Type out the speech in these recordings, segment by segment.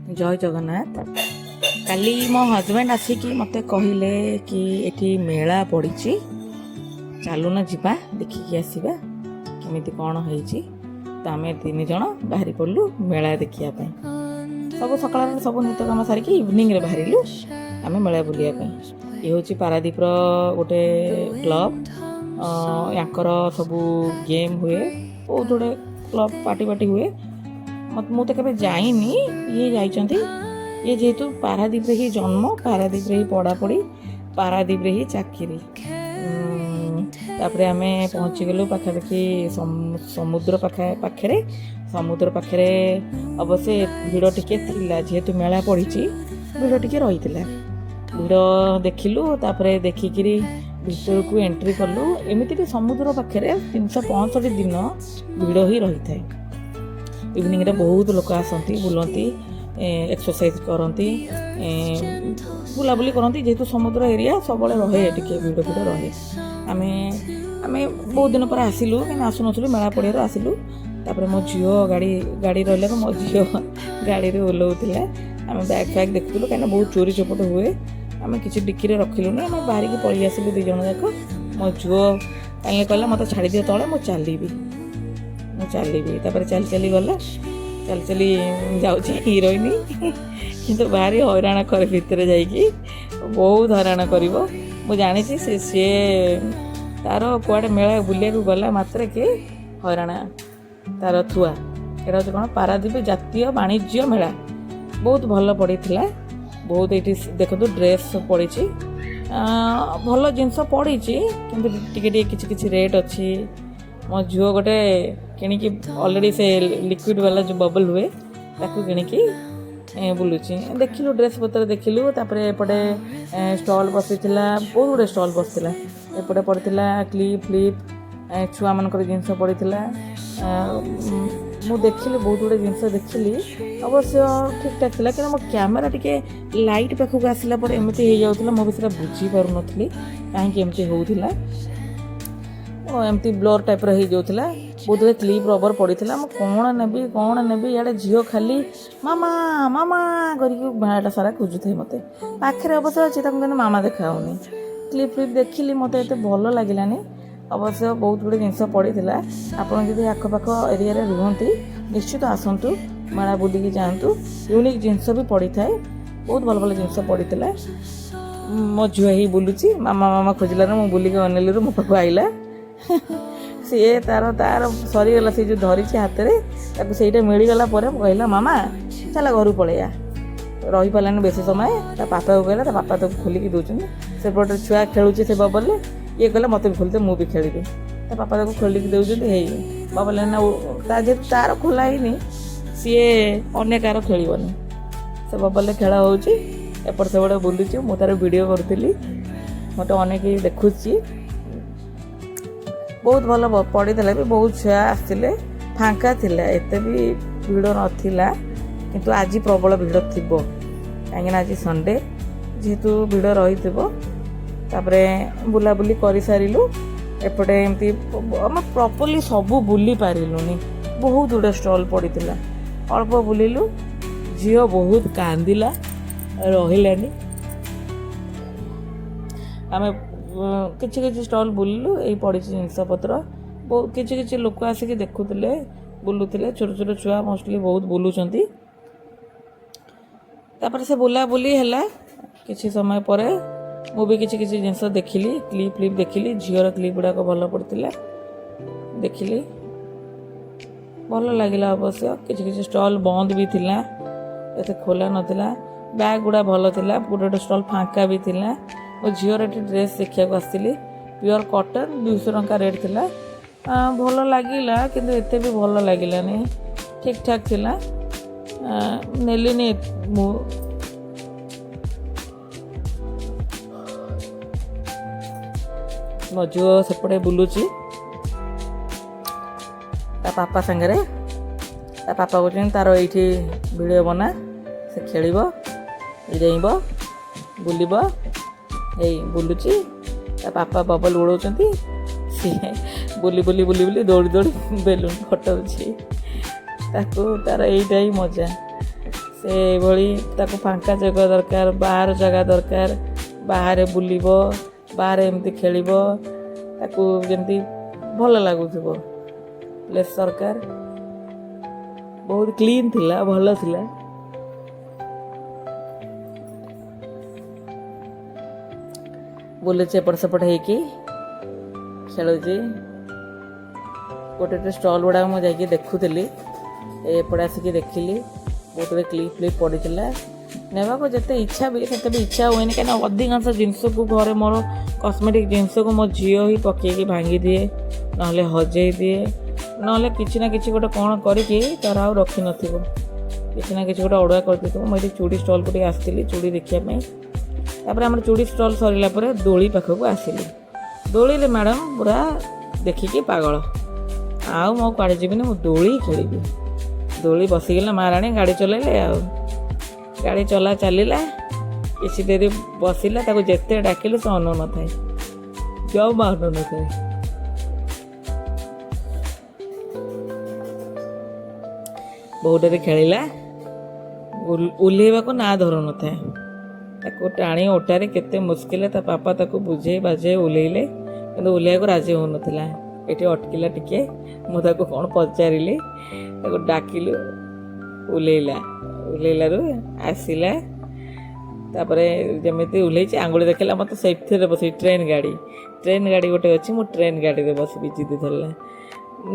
ଜୟ ଜଗନ୍ନାଥ। କାଲି ମୋ ହଜବେଣ୍ଡ ଆସିକି ମୋତେ କହିଲେ କି ଏଠି ମେଳା ପଡ଼ିଛି, ଚାଲୁନ ଯିବା, ଦେଖିକି ଆସିବା କେମିତି କ'ଣ ହେଇଛି। ତ ଆମେ ତିନି ଜଣ ବାହାରି ପଡ଼ିଲୁ ମେଳା ଦେଖିବା ପାଇଁ। ସବୁ ସକାଳର ସବୁ ନିତ୍ୟ କାମ ସାରିକି ଇଭିନିଂରେ ବାହାରିଲୁ ଆମେ ମେଳା ବୁଲିବା ପାଇଁ। ଇଏ ହେଉଛି ପାରାଦ୍ୱୀପର ଗୋଟେ କ୍ଲବ୍। ୟାଙ୍କର ସବୁ ଗେମ୍ ହୁଏ, ବହୁତ ଗୁଡ଼ିଏ କ୍ଲବ୍ ପାର୍ଟି ପାର୍ଟି ହୁଏ। ମୁଁ ତ କେବେ ଯାଇନି, ଇଏ ଯାଇଛନ୍ତି। ଇଏ ଯେହେତୁ ପାରାଦ୍ୱୀପରେ ହିଁ ଜନ୍ମ, ପାରାଦ୍ୱୀପରେ ହିଁ ପଢ଼ାପଢ଼ି, ପାରାଦ୍ୱୀପରେ ହିଁ ଚାକିରି। ତାପରେ ଆମେ ପହଞ୍ଚିଗଲୁ ପାଖାପାଖି ସମୁଦ୍ର ପାଖରେ। ସମୁଦ୍ର ପାଖରେ ଅବଶ୍ୟ ଭିଡ଼ ଟିକେ ଥିଲା, ଯେହେତୁ ମେଳା ପଡ଼ିଛି, ଭିଡ଼ ଟିକେ ରହିଥିଲା। ଭିଡ଼ ଦେଖିଲୁ, ତାପରେ ଦେଖିକିରି ଭିତରକୁ ଏଣ୍ଟ୍ରି କଲୁ। ଏମିତି ବି ସମୁଦ୍ର ପାଖରେ 365 ଦିନ ଭିଡ଼ ହିଁ ରହିଥାଏ। ଇଭିନିଂରେ ବହୁତ ଲୋକ ଆସନ୍ତି, ବୁଲନ୍ତି, ଏକ୍ସରସାଇଜ କରନ୍ତି, ବୁଲାବୁଲି କରନ୍ତି। ଯେହେତୁ ସମୁଦ୍ର ଏରିଆ, ସବୁବେଳେ ରହେ, ଟିକେ ଭିଡ଼ ଭିଡ଼ ରହେ। ଆମେ ଆମେ ବହୁତ ଦିନ ପରେ ଆସିଲୁ, କାହିଁକି ଆସୁନଥିଲୁ, ମେଳା ପଡ଼ିଆରୁ ଆସିଲୁ। ତାପରେ ମୋ ଝିଅ ଗାଡ଼ି ରହିଲାରୁ ମୋ ଝିଅ ଗାଡ଼ିରେ ଓହ୍ଲଉଥିଲା। ଆମେ ବ୍ୟାଗ୍ ଫ୍ୟାଗ୍ ଦେଖୁଥିଲୁ, କାହିଁକିନା ବହୁତ ଚୋରି ଚୋପଟ ହୁଏ। ଆମେ କିଛି ଡିକିରେ ରଖିଲୁନି, ଆମେ ବାହାରିକି ପଳେଇ ଆସିଲୁ ଦୁଇ ଜଣ ଯାକ। ମୋ ଝିଅ କାହିଁକି କହିଲା, "ମୋତେ ଛାଡ଼ିଦିଅ ତଳେ, ମୁଁ ଚାଲିବି, ମୁଁ ଚାଲିବି।" ତାପରେ ଚାଲି ଚାଲି ଗଲା, ଚାଲି ଚାଲି ଯାଉଛି ହିରୋଇନ। କିନ୍ତୁ ଭାରି ହଇରାଣ କରେ, ଭିତରେ ଯାଇକି ବହୁତ ହଇରାଣ କରିବ, ମୁଁ ଜାଣିଛି। ସିଏ ତାର କୁଆଡ଼େ ମେଳା ବୁଲିବାକୁ ଗଲା ମାତ୍ରକେ ହଇରାଣ ତାର ଥୁଆ। ଏଇଟା ହେଉଛି କ'ଣ, ପାରାଦ୍ୱୀପ ଜାତୀୟ ବାଣିଜ୍ୟ ମେଳା। ବହୁତ ଭଲ ପଡ଼ିଥିଲା ବହୁତ। ଏଇଠି ଦେଖନ୍ତୁ, ଡ୍ରେସ୍ ପଡ଼ିଛି, ଭଲ ଜିନିଷ ପଡ଼ିଛି, କିନ୍ତୁ ଟିକେ ଟିକେ କିଛି କିଛି ରେଟ୍ ଅଛି। ମୋ ଝିଅ ଗୋଟେ କିଣିକି ଅଲରେଡ଼ି ସେ ଲିକ୍ୱିଡ଼ ବାଲା ଯେଉଁ ବବଲ୍ ହୁଏ, ତାକୁ କିଣିକି ବୁଲୁଛି। ଦେଖିଲୁ, ଡ୍ରେସ୍ ପତ୍ର ଦେଖିଲୁ। ତାପରେ ଏପଟେ ଷ୍ଟଲ୍ ବସିଥିଲା, ବହୁତ ଗୁଡ଼ିଏ ଷ୍ଟଲ୍ ବସିଥିଲା। ଏପଟେ ପଡ଼ିଥିଲା କ୍ଲିପ୍ ଫ୍ଲିପ୍, ଛୁଆମାନଙ୍କର ଜିନିଷ ପଡ଼ିଥିଲା। ମୁଁ ଦେଖିଲି, ବହୁତ ଗୁଡ଼ିଏ ଜିନିଷ ଦେଖିଲି। ଅବଶ୍ୟ ଠିକ୍ଠାକ୍ ଥିଲା, କିନ୍ତୁ ମୋ କ୍ୟାମେରା ଟିକେ ଲାଇଟ୍ ପାଖକୁ ଆସିଲା ପରେ ଏମିତି ହେଇଯାଉଥିଲା। ମୁଁ ବି ସେଇଟା ବୁଝିପାରୁନଥିଲି କାହିଁକି ଏମିତି ହେଉଥିଲା, ଏମିତି ବ୍ଲର୍ ଟାଇପ୍ର ହେଇଯାଉଥିଲା। ବହୁତ ଗୁଡ଼ିଏ କ୍ଲିପ୍, ରବର ପଡ଼ିଥିଲା। ମୁଁ କ'ଣ ନେବି, କ'ଣ ନେବି, ଇଆଡ଼େ ଝିଅ ଖାଲି ମାମା ମାମା କରିକି ମେଳାଟା ସାରା ଖୋଜୁଥାଏ ମୋତେ। ପାଖରେ ଅବଶ୍ୟ ଅଛି ତାକୁ, କିନ୍ତୁ ମାମା ଦେଖାହେଉନି। କ୍ଲିପ୍ ଫ୍ଲିପ୍ ଦେଖିଲି, ମୋତେ ଏତେ ଭଲ ଲାଗିଲାନି। ଅବଶ୍ୟ ବହୁତ ଗୁଡ଼ିଏ ଜିନିଷ ପଡ଼ିଥିଲା। ଆପଣ ଯଦି ଆଖପାଖ ଏରିଆରେ ରୁହନ୍ତି, ନିଶ୍ଚିତ ଆସନ୍ତୁ, ମେଳା ବୁଲିକି ଯାଆନ୍ତୁ। ୟୁନିକ୍ ଜିନିଷ ବି ପଡ଼ିଥାଏ, ବହୁତ ଭଲ ଭଲ ଜିନିଷ ପଡ଼ିଥିଲା। ମୋ ଝିଅ ହେଇ ବୁଲୁଛି, ମାମା ମାମା ଖୋଜିଲାରୁ ମୁଁ ବୁଲିକି ଅନେଇଲିରୁ ମୋ ପାଖକୁ ଆଇଲା। ସିଏ ତାର ତାର ସରିଗଲା, ସେ ଯେଉଁ ଧରିଛି ହାତରେ, ତାକୁ ସେଇଟା ମିଳିଗଲା ପରେ କହିଲା, "ମାମା, ଚାଲ ଘରକୁ ପଳେଇବା।" ରହିପାରିଲାନି ବେଶୀ ସମୟ। ତା ବାପାକୁ କହିଲା, ତା ବାପା ତାକୁ ଖୋଲିକି ଦେଉଛନ୍ତି। ସେପଟେ ଛୁଆ ଖେଳୁଛି ସେ ବବଲରେ। ଇଏ କହିଲା, "ମୋତେ ବି ଖୋଲିଦେ, ମୁଁ ବି ଖେଳିବି।" ତା ବାପା ତାକୁ ଖୋଲିକି ଦେଉଛନ୍ତି। ହେଇ ବବଲରେ ନା, ତା ଯେହେତୁ ତାର ଖୋଲା ହେଇନି, ସିଏ ଅନ୍ୟ କାହାର ଖେଳିବନି। ସେ ବବଲରେ ଖେଳ ହେଉଛି, ଏପଟ ସେପଟ ବୁଲୁଛି। ମୁଁ ତାର ଭିଡ଼ିଓ କରୁଥିଲି, ମୋତେ ଅନେକ ଦେଖୁଛି। ବହୁତ ଭଲ ପଡ଼ିଥିଲା ବି, ବହୁତ ଛୁଆ ଆସିଥିଲେ, ଫାଙ୍କା ଥିଲା, ଏତେ ବି ଭିଡ଼ ନଥିଲା। କିନ୍ତୁ ଆଜି ପ୍ରବଳ ଭିଡ଼ ଥିବ, କାହିଁକିନା ଆଜି ସଣ୍ଡେ ଯେହେତୁ ଭିଡ଼ ରହିଥିବ। ତାପରେ ବୁଲାବୁଲି କରିସାରିଲୁ। ଏପଟେ ଏମିତି ଆମେ ପ୍ରପରଲି ସବୁ ବୁଲି ପାରିଲୁନି, ବହୁତ ଗୁଡ଼ିଏ ଷ୍ଟଲ୍ ପଡ଼ିଥିଲା, ଅଳ୍ପ ବୁଲିଲୁ। ଝିଅ ବହୁତ କାନ୍ଦିଲା, ରହିଲାନି। ଆମେ କିଛି କିଛି ଷ୍ଟଲ୍ ବୁଲିଲୁ। ଏଇ ପଡ଼ିଛି ଜିନିଷପତ୍ର ବହୁତ। କିଛି କିଛି ଲୋକ ଆସିକି ଦେଖୁଥିଲେ, ବୁଲୁଥିଲେ। ଛୋଟ ଛୋଟ ଛୁଆ ମୋଷ୍ଟଲି ବହୁତ ବୁଲୁଛନ୍ତି। ତାପରେ ସେ ବୁଲାବୁଲି ହେଲା କିଛି ସମୟ ପରେ ମୁଁ ବି କିଛି କିଛି ଜିନିଷ ଦେଖିଲି, କ୍ଲିପ୍ ଫ୍ଲିପ୍ ଦେଖିଲି। ଝିଅର କ୍ଲିପ୍ ଗୁଡ଼ାକ ଭଲ ପଡ଼ିଥିଲା, ଦେଖିଲି, ଭଲ ଲାଗିଲା। ଅବଶ୍ୟ କିଛି କିଛି ଷ୍ଟଲ୍ ବନ୍ଦ ବି ଥିଲା, ଏତେ ଖୋଲା ନଥିଲା। ବ୍ୟାଗ୍ ଗୁଡ଼ା ଭଲ ଥିଲା, ଗୋଟେ ଗୋଟେ ଷ୍ଟଲ୍ ଫାଙ୍କା ବି ଥିଲା। ମୋ ଝିଅର ଏଠି ଡ୍ରେସ୍ ଦେଖିବାକୁ ଆସିଥିଲି। ପିଓର କଟନ୍, 200 ଟଙ୍କା ରେଟ୍ ଥିଲା। ଭଲ ଲାଗିଲା, କିନ୍ତୁ ଏତେ ବି ଭଲ ଲାଗିଲାନି, ଠିକ୍ ଠାକ୍ ଥିଲା। ନେଲିନି ମୁଁ। ମୋ ଝିଅ ସେପଟେ ବୁଲୁଛି ତା ପାପା ସାଙ୍ଗରେ। ତା ପାପା କହୁଛନ୍ତି, ତାର ଏଇଠି ଭିଡ଼ିଓ ବନା, ସେ ଖେଳିବ, ଡେଇଁବ, ବୁଲିବ। ଏଇ ବୁଲୁଛି, ତା ବାପା ବବଲ ଉଡ଼ଉଛନ୍ତି, ସିଏ ବୁଲି ବୁଲି ବୁଲି ବୁଲି, ଦୌଡ଼ି ଦୌଡ଼ି ବେଲୁନ୍ ଫଟଉଛି। ତାକୁ ତାର ଏଇଟା ହିଁ ମଜା। ସେ ସେ ଏଭଳି ତାକୁ ଫାଙ୍କା ଜାଗା ଦରକାର, ବାହାର ଜାଗା ଦରକାର, ବାହାରେ ବୁଲିବ, ବାହାରେ ଏମିତି ଖେଳିବ, ତାକୁ ଯେମିତି ଭଲ ଲାଗୁଥିବ ପ୍ଲେସ୍ ଦରକାର। ବହୁତ କ୍ଲିନ୍ ଥିଲା, ଭଲ ଥିଲା। ବୁଲୁଛି ଏପଟ ସେପଟ ହେଇକି ଖେଳୁଛି। ଗୋଟେ ଗୋଟେ ଷ୍ଟଲ୍ ଗୁଡ଼ାକ ମୁଁ ଯାଇକି ଦେଖୁଥିଲି। ଏପଟେ ଆସିକି ଦେଖିଲି, ବହୁତ ଗୁଡ଼େ କ୍ଲିପ୍ ଫ୍ଲିପ୍ ପଡ଼ିଥିଲା। ନେବାକୁ ଯେତେ ଇଚ୍ଛା ବି ସେତେ ବି ଇଚ୍ଛା ହୁଏନି, କାହିଁକିନା ଅଧିକାଂଶ ଜିନିଷକୁ ଘରେ ମୋର କସ୍ମେଟିକ୍ ଜିନିଷକୁ ମୋ ଝିଅ ହିଁ ପକେଇକି ଭାଙ୍ଗିଦିଏ, ନହେଲେ ହଜେଇ ଦିଏ, ନହେଲେ କିଛି ନା କିଛି ଗୋଟେ କ'ଣ କରିକି ତାର ଆଉ ରଖିନଥିବ, କିଛି ନା କିଛି ଗୋଟେ ଅଡ଼ୁଆ କରିଦେଇଥିବ। ମୁଁ ଏଠି ଚୁଡ଼ି ଷ୍ଟଲ୍କୁ ଟିକେ ଆସିଥିଲି ଚୁଡ଼ି ଦେଖିବା ପାଇଁ। ତାପରେ ଆମର ଚୁଡ଼ି ଷ୍ଟଲ୍ ସରିଲା ପରେ ଦୋଳି ପାଖକୁ ଆସିଲି। ଦୋଳିରେ ମ୍ୟାଡ଼ାମ୍ ପୁରା ଦେଖିକି ପାଗଳ, ଆଉ ମୁଁ କୁଆଡ଼େ ଯିବିନି, ମୁଁ ଦୋଳି ଖେଳିବି। ଦୋଳି ବସିଗଲା, ମହାରାଣୀ ଗାଡ଼ି ଚଲେଇଲେ, ଆଉ ଗାଡ଼ି ଚଲା ଚାଲିଲା। କିଛି ଡେରି ବସିଲା, ତାକୁ ଯେତେ ଡାକିଲେ ସେ ଅନଉନଥାଏ, ଜମା ଅନଉନଥାଏ। ବହୁତ ଡେରି ଖେଳିଲା, ଓହ୍ଲେଇବାକୁ ନାଁ ଧରୁନଥାଏ। ତାକୁ ଟାଣି ଓଟାରି କେତେ ମୁସ୍କିଲରେ ତା ବାପା ତାକୁ ବୁଝେଇ ବାଝେଇ ଓହ୍ଲେଇଲେ, କିନ୍ତୁ ଓହ୍ଲେଇବାକୁ ରାଜି ହେଉନଥିଲା। ଏଠି ଅଟକିଲା ଟିକେ, ମୁଁ ତାକୁ କ'ଣ ପଚାରିଲି, ତାକୁ ଡାକିଲୁ, ଓହ୍ଲେଇଲା। ଓହ୍ଲେଇଲାରୁ ଆସିଲା। ତାପରେ ଯେମିତି ଓହ୍ଲେଇଛି, ଆଙ୍ଗୁଳି ଦେଖିଲା ମୋତେ, ସେଇଥିରେ ବସିବି, ଟ୍ରେନ୍ ଗାଡ଼ି, ଟ୍ରେନ୍ ଗାଡ଼ି ଗୋଟେ ଅଛି, ମୁଁ ଟ୍ରେନ୍ ଗାଡ଼ିରେ ବସିବି ଜିଦି ଧରିଲା।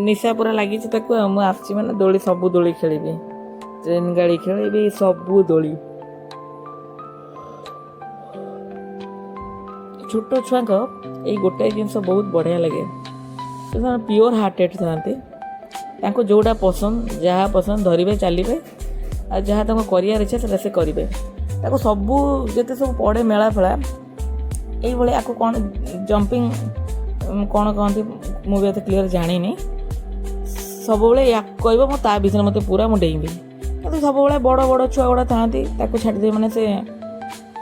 ନିଶା ପୁରା ଲାଗିଛି ତାକୁ। ଆଉ ମୁଁ ଆସିଛି ମାନେ ଦୋଳି, ସବୁ ଦୋଳି ଖେଳିବି, ଟ୍ରେନ୍ ଗାଡ଼ି ଖେଳିବି, ସବୁ ଦୋଳି। ଛୋଟ ଛୁଆଙ୍କ ଏଇ ଗୋଟାଏ ଜିନିଷ ବହୁତ ବଢ଼ିଆ ଲାଗେ, ସେମାନେ ପିଓର ହାର୍ଟେଡ଼ ଥାନ୍ତି। ତାଙ୍କୁ ଯେଉଁଟା ପସନ୍ଦ, ଯାହା ପସନ୍ଦ ଧରିବେ, ଚାଲିବେ, ଆଉ ଯାହା ତାଙ୍କୁ କରିବାର ଇଚ୍ଛା ସେଟା ସେ କରିବେ। ତାକୁ ସବୁ ଯେତେ ସବୁ ପଡ଼େ ମେଳା ଫେଳା ଏଇଭଳି, ଆକୁ କ'ଣ ଜମ୍ପିଂ କ'ଣ କହନ୍ତି ମୁଁ ବି ଏତେ କ୍ଲିଅର୍ ଜାଣିନି। ସବୁବେଳେ ୟାକୁ କହିବ ମୁଁ ତା ଭିତରେ ମୋତେ ପୁରା ମୁଁ ଡେଇଁବି। କିନ୍ତୁ ସବୁବେଳେ ବଡ଼ ବଡ଼ ଛୁଆ ଗୁଡ଼ା ଥାଆନ୍ତି, ତାକୁ ଛାଡ଼ିଦେବେ ମାନେ ସେ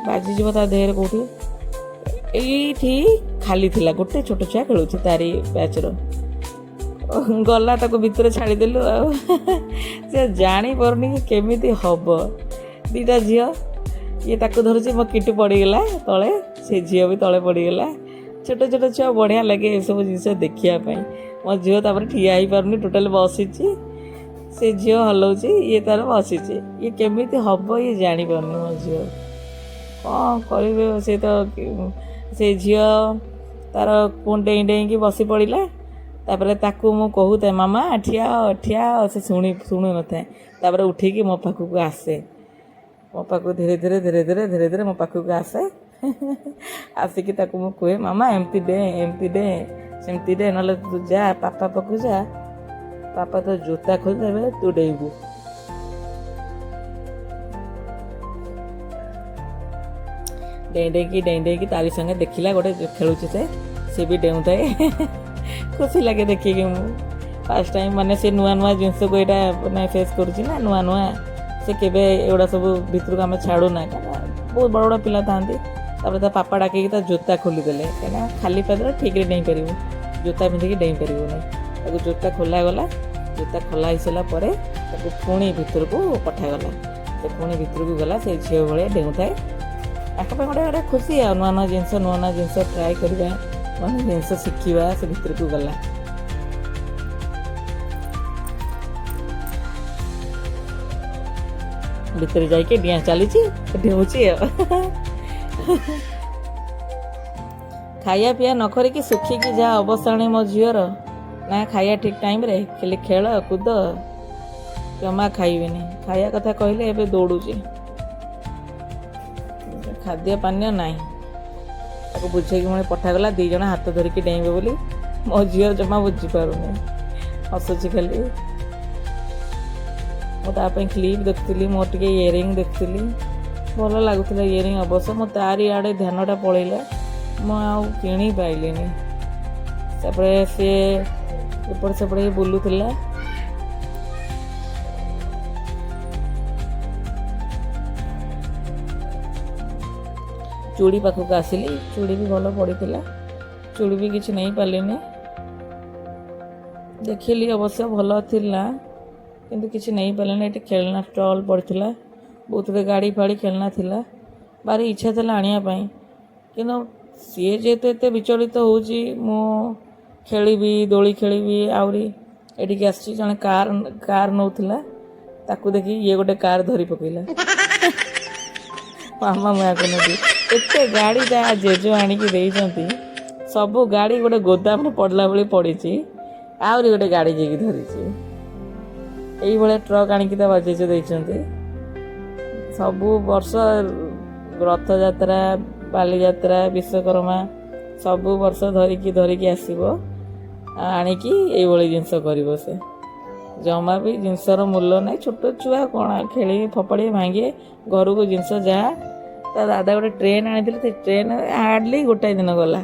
ବାଜିଯିବ ତା ଦେହରେ କେଉଁଠି। ଏଇଠି ଖାଲି ଥିଲା, ଗୋଟେ ଛୋଟ ଛୁଆ ଖେଳୁଛି ତାରି ବ୍ୟାଚ୍ର, ଗଲା ତାକୁ ଭିତରେ ଛାଡ଼ିଦେଲୁ। ଆଉ ସେ ଜାଣିପାରୁନି କି କେମିତି ହବ। ଦୁଇଟା ଝିଅ, ଇଏ ତାକୁ ଧରୁଛି, ମୋ କିଟୁ ପଡ଼ିଗଲା ତଳେ, ସେ ଝିଅ ବି ତଳେ ପଡ଼ିଗଲା। ଛୋଟ ଛୋଟ ଛୁଆ, ବଢ଼ିଆ ଲାଗେ ଏସବୁ ଜିନିଷ ଦେଖିବା ପାଇଁ। ମୋ ଝିଅ ତାପରେ ଠିଆ ହେଇପାରୁନି, ଟୋଟାଲି ବସିଛି। ସେ ଝିଅ ହଲଉଛି, ଇଏ ତାର ବସିଛି। ଇଏ କେମିତି ହବ ଇଏ ଜାଣିପାରୁନି। ମୋ ଝିଅ କ'ଣ କରିବେ? ସେ ତ ସେ ଝିଅ ତାର ପୁଣି ଡେଇଁ ଡେଇଁକି ବସି ପଡ଼ିଲା। ତାପରେ ତାକୁ ମୁଁ କହୁଥାଏ, ମାମା ଠିଆ ହ, ଠିଆ ହ, ସେ ଶୁଣୁନଥାଏ। ତାପରେ ଉଠିକି ମୋ ପାଖକୁ ଆସେ, ମୋ ପାଖକୁ ଧୀରେ ଧୀରେ ଧୀରେ ଧୀରେ ଧୀରେ ଧୀରେ ମୋ ପାଖକୁ ଆସେ। ଆସିକି ତାକୁ ମୁଁ କୁହେ, ମାମା ଏମିତି ଡେ, ଏମିତି ଡେ, ସେମିତି ଡେ, ନହେଲେ ତୁ ଯା ପାପା ପାଖକୁ ଯା, ପାପା ତୋ ଜୋତା ଖୋଲିଦେବେ, ତୁ ଡେଇଁବୁ। ଡେଇଁ ଡେଇଁକି ଡେଇଁ ଡେଇଁକି ତାରି ସାଙ୍ଗେ ଦେଖିଲା ଗୋଟେ ଖେଳୁଛି, ସେ ବି ଡେଉଁଥାଏ। ଖୁସି ଲାଗେ ଦେଖିକି। ମୁଁ ଫାର୍ଷ୍ଟ ଟାଇମ୍ ମାନେ ସେ ନୂଆ ନୂଆ ଜିନିଷକୁ ଏଇଟା ମାନେ ଫେସ୍ କରୁଛି ନା, ନୂଆ ନୂଆ ସେ କେବେ ଏଗୁଡ଼ା ସବୁ ଭିତରକୁ ଆମେ ଛାଡ଼ୁନା, କାହିଁକିନା ବହୁତ ବଡ଼ ବଡ଼ ପିଲା ଥାଆନ୍ତି। ତାପରେ ତା ପାପା ଡାକିକି ତା ଜୋତା ଖୋଲିଦେଲେ, କାହିଁକିନା ଖାଲି ପାଦରେ ଠିକ୍ରେ ଡେଇଁ ପାରିବୁ, ଜୋତା ପିନ୍ଧିକି ଡେଇଁ ପାରିବୁନି। ତାକୁ ଜୋତା ଖୋଲାଗଲା। ଜୋତା ଖୋଲା ହେଇସାରିଲା ପରେ ତାକୁ ପୁଣି ଭିତରକୁ ପଠାଗଲା। ସେ ପୁଣି ଭିତରକୁ ଗଲା, ସେ ଝିଅ ଭଳିଆ ଡେଉଁଥାଏ। ତାଙ୍କ ପାଇଁ ଗୋଟେ ଗୋଟେ ଖୁସି, ଆଉ ନୂଆ ନୂଆ ଜିନିଷ, ନୂଆ ନୂଆ ଜିନିଷ ଟ୍ରାଏ କରିବା, ନୂଆ ନୂଆ ଜିନିଷ ଶିଖିବା। ସେ ଭିତରକୁ ଗଲା। ଭିତରେ ଯାଇକି ଡିଆଁ ଚାଲିଛି, ଡେଉଁଛି। ଆଉ ଖାଇବା ପିଇବା ନ କରିକି ଶୁଖିକି ଯାହା ଅବସ୍ଥା ହେଲାଣି ମୋ ଝିଅର, ନା ଖାଇବା ଠିକ୍ ଟାଇମ୍ରେ, ଖାଲି ଖେଳ କୁଦ, ଜମା ଖାଇବେନି। ଖାଇବା କଥା କହିଲେ ଏବେ ଦୌଡ଼ୁଛି। ଖାଦ୍ୟ ପାନୀୟ ନାହିଁ। ତାକୁ ବୁଝେଇକି ପୁଣି ପଠାଗଲା, ଦୁଇ ଜଣ ହାତ ଧରିକି ଡେଇଁବେ ବୋଲି। ମୋ ଝିଅ ଜମା ବୁଝିପାରୁନି, ହସୁଛି ଖାଲି। ମୁଁ ତା ପାଇଁ କ୍ଲିପ୍ ଦେଖୁଥିଲି, ମୋର ଟିକେ ଇୟରିଂ ଦେଖୁଥିଲି, ଭଲ ଲାଗୁଥିଲା ଇୟରିଂ ଅବଶ୍ୟ। ମୁଁ ତାରି ଆଡ଼େ ଧ୍ୟାନଟା ପଳେଇଲା, ମୁଁ ଆଉ କିଣି ପାଇଲିନି। ତାପରେ ସିଏ ଏପଟ ସେପଟ ହେଇ ବୁଲୁଥିଲା। ଚୁଡ଼ି ପାଖକୁ ଆସିଲି, ଚୁଡ଼ି ବି ଭଲ ପଡ଼ିଥିଲା, ଚୁଡ଼ି ବି କିଛି ନେଇପାରିଲିନି। ଦେଖିଲି ଅବଶ୍ୟ ଭଲ ଥିଲା, କିନ୍ତୁ କିଛି ନେଇପାରିଲିନି। ଏଠି ଖେଳନା ଷ୍ଟଲ୍ ପଡ଼ିଥିଲା, ବହୁତ ଗୁଡ଼ିଏ ଗାଡ଼ି ଫାଡ଼ି ଖେଳନା ଥିଲା। ଭାରି ଇଚ୍ଛା ଥିଲା ଆଣିବା ପାଇଁ, କିନ୍ତୁ ସିଏ ଯେହେତୁ ଏତେ ବିଚଳିତ ହେଉଛି, ମୁଁ ଖେଳିବି, ଦୋଳି ଖେଳିବି। ଆହୁରି ଏଠିକି ଆସିଛି, ଜଣେ କାର୍ କାର୍ ନେଉଥିଲା, ତାକୁ ଦେଖି ଇଏ ଗୋଟେ କାର୍ ଧରି ପକେଇଲା। ମାମା, ମୁଁ ୟାକୁ ନେବି। ଏତେ ଗାଡ଼ି ତା ଜେଜେ ଆଣିକି ଦେଇଛନ୍ତି, ସବୁ ଗାଡ଼ି ଗୋଟେ ଗୋଦାମରେ ପଡ଼ିଲା ଭଳି ପଡ଼ିଛି। ଆହୁରି ଗୋଟେ ଗାଡ଼ି ଯାଇକି ଧରିଛି। ଏଇଭଳିଆ ଟ୍ରକ୍ ଆଣିକି ତା ଜେଜେ ଦେଇଛନ୍ତି। ସବୁ ବର୍ଷ ରଥଯାତ୍ରା, ବାଲିଯାତ୍ରା, ବିଶ୍ୱକର୍ମା, ସବୁ ବର୍ଷ ଧରିକି ଧରିକି ଆସିବ ଆଉ ଆଣିକି ଏଇଭଳି ଜିନିଷ କରିବ ସେ। ଜମା ବି ଜିନିଷର ମୂଲ୍ୟ ନାହିଁ। ଛୋଟ ଛୁଆ, କ'ଣ ଖେଳିବେ, ଫୋପାଡ଼ିବେ, ଭାଙ୍ଗିବେ। ଘରକୁ ଜିନିଷ ଯାହା ତା ଦାଦା ଗୋଟେ ଟ୍ରେନ୍ ଆଣିଥିଲେ, ସେ ଟ୍ରେନ୍ ହାର୍ଡ଼ଲି ଗୋଟାଏ ଦିନ ଗଲା।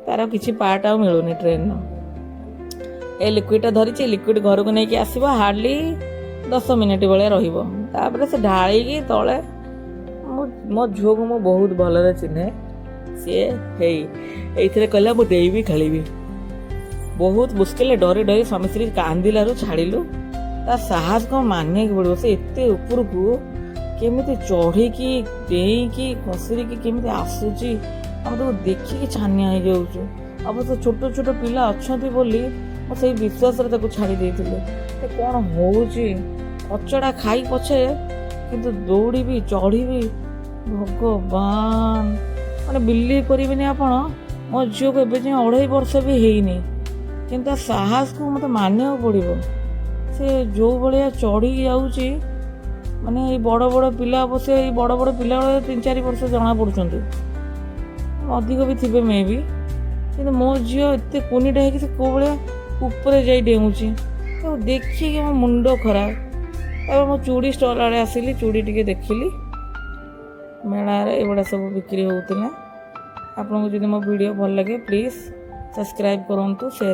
ତାର କିଛି ପାର୍ଟ ଆଉ ମିଳୁନି ଟ୍ରେନ୍ର। ଏ ଲିକ୍ୱିଡ଼ଟା ଧରିଛି, ଲିକ୍ୱିଡ଼ ଘରକୁ ନେଇକି ଆସିବ, ହାର୍ଡ଼ଲି 10 ମିନିଟ୍ ଭଳିଆ ରହିବ, ତାପରେ ସେ ଢାଳିକି ତଳେ। ମୁଁ ମୋ ଝିଅକୁ ମୁଁ ବହୁତ ଭଲରେ ଚିହ୍ନେ। ସିଏ ହେଇ ଏଇଥିରେ କହିଲା, ମୁଁ ଡେଇବି, ଖେଳିବି। ବହୁତ ମୁସ୍କିଲରେ ଡରି ଡରି ସ୍ୱାମୀ ସ୍ତ୍ରୀ କାନ୍ଦିଲାରୁ ଛାଡ଼ିଲୁ। ତା ସାହସ କ'ଣ ମାନିବାକୁ ପଡ଼ିବ। ସେ ଏତେ ଉପରକୁ କେମିତି ଚଢ଼ିକି, ଡେଇଁକି, ଖସିକି କେମିତି ଆସୁଛି, ଆମେ ତାକୁ ଦେଖିକି ଛାନିଆ ହେଇଯାଉଛୁ। ଅବଶ୍ୟ ଛୋଟ ଛୋଟ ପିଲା ଅଛନ୍ତି ବୋଲି ମୁଁ ସେଇ ବିଶ୍ୱାସରେ ତାକୁ ଛାଡ଼ି ଦେଇଥିଲି। ସେ କ'ଣ ହେଉଛି, କଚଡ଼ା ଖାଇ ପଛେ କିନ୍ତୁ ଦୌଡ଼ିବି, ଚଢ଼ିବି। ଭଗବାନ, ମାନେ ବିଲିଭ୍ କରିବେନି ଆପଣ, ମୋ ଝିଅକୁ ଏବେ ଯାଏଁ 2.5 ବର୍ଷ ବି ହେଇନି, କିନ୍ତୁ ତା ସାହସକୁ ମୋତେ ମାନିବାକୁ ପଡ଼ିବ। ସେ ଯେଉଁ ଭଳିଆ ଚଢ଼ିକି ଯାଉଛି, ମାନେ ଏଇ ବଡ଼ ବଡ଼ ପିଲା, ଅବଶ୍ୟ ଏଇ ବଡ଼ ବଡ଼ ପିଲା 3-4 ବର୍ଷ ଜଣା ପଡ଼ୁଛନ୍ତି, ଅଧିକ ବି ଥିବେ ମେ ବି, କିନ୍ତୁ ମୋ ଝିଅ ଏତେ କୁନିଟା ହେଇକି ସେ କେଉଁ ଭଳିଆ ଉପରେ ଯାଇ ଡେଉଁଛି, ତାକୁ ଦେଖିକି ମୋ ମୁଣ୍ଡ ଖରାପ। ତାପରେ ମୁଁ ଚୁଡ଼ି ଷ୍ଟଲ୍ ଆଡ଼େ ଆସିଲି, ଚୁଡ଼ି ଟିକେ ଦେଖିଲି। ମେଳାରେ ଏଗୁଡ଼ା ସବୁ ବିକ୍ରି ହେଉଥିଲା। ଆପଣଙ୍କୁ ଯଦି ମୋ ଭିଡ଼ିଓ ଭଲ ଲାଗେ, ପ୍ଲିଜ୍ ସବସ୍କ୍ରାଇବ୍ କରନ୍ତୁ, ସେୟାର